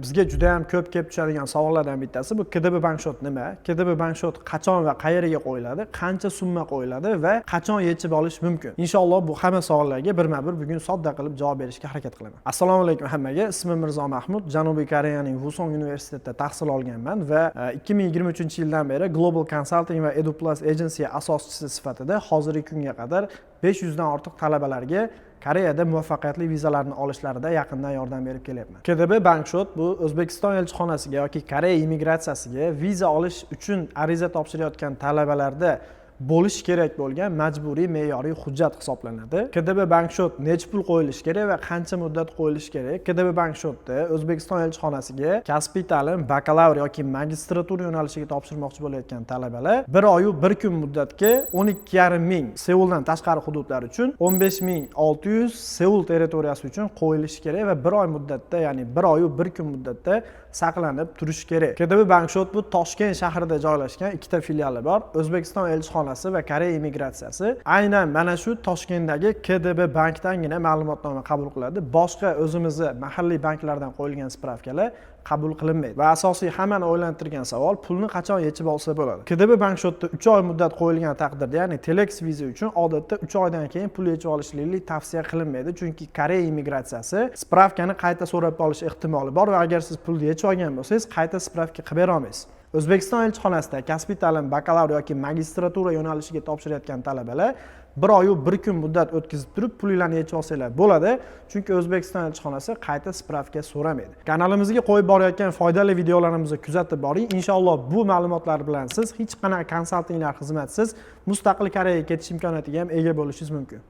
Bizga juda ham ko'p kelib tushadigan savollardan bittasi bu: KDB bank счёт nima? KDB bank счёт qachon va qayerga qo'yiladi? Qancha summa qo'yiladi va qachon yechib olish mumkin? Inshaalloh, bu hamma savollarga birma-bir bugun sodda qilib javob berishga harakat qilaman. Assalomu alaykum hammaga. Ismim Mirzo Mahmud. Janubiy Koreyaning Vusong universitetida tahsil olganman va 2023-yildan beri Global Consulting va EduPlus Agency asoschisi sifatida hozirgi kunga qadar 500 dan ortiq talabalarga Koreyada muvaffaqiyatli vizalarni olishlarida yaqindan yordam berib kelyapman. KDB bank счёт bu O'zbekiston elchixonasiga yoki Koreya immigratsiyasiga viza olish uchun ariza topshirayotgan talabalarda bo'lishi kerak bo'lgan majburiy me'yoriy hujjat hisoblanadi. KDB bank счёт necha pul qo'yilishi kerak va qancha muddat qo'yilishi kerak? KDB bank счёт da O'zbekiston elchixonasiga kasbiy ta'lim, bakalavr yoki magistratura yo'nalishiga topshirmoqchi bo'layotgan talabalar bir oyu bir kun muddatga 12,5 ming Seuldan tashqari hududlar uchun, 15 600 Seul territoriyasi uchun qo'yilishi kerak va bir oy muddatda, ya'ni bir oyu bir kun muddatda saqlanib turishi kerak. KDB bank счёт bu Toshkent shahrida joylashgan ikkita filiali bor. O'zbekiston elchixonasi va Koreya immigratsiyasi aynan mana shu Toshkentdagi KDB bankdangina ma'lumotnoma qabul qiladi. Boshqa o'zimizni mahalliy banklardan qo'yilgan spravkalar qabul qilinmaydi. Va asosiy hammani o'ylantirgan savol: pulni qachon yechib olsa bo'ladi? KDB bank счёт da 3 oy muddat qo'yilgan taqdirda, ya'ni Telex viza uchun odatda 3 oydan keyin pul yechib olishlik tavsiya qilinmaydi, chunki Koreya immigratsiyasi spravkani qayta so'rab olish ehtimoli bor va agar siz pulni yechib olgan bo'lsangiz, qayta spravka qilib bera olmaysiz. O'zbekiston elchixonasida kasbiy ta'lim, bakalavr yoki magistratura yo'nalishiga topshirayotgan talabalar bir oyu bir kun muddat o'tkazib turib, pulinglarni yechib olsanglar bo'ladi, chunki O'zbekiston elchixonasi qayta spravka so'ramaydi. Kanalimizga qo'yib borayotgan foydali videolarimizni kuzatib boring. Inshaalloh, bu ma'lumotlar bilan siz hech qanaqa konsaltinglar xizmatsiz mustaqil Koreyaga ketish imkoniyatiga ham ega bo'lishingiz mumkin.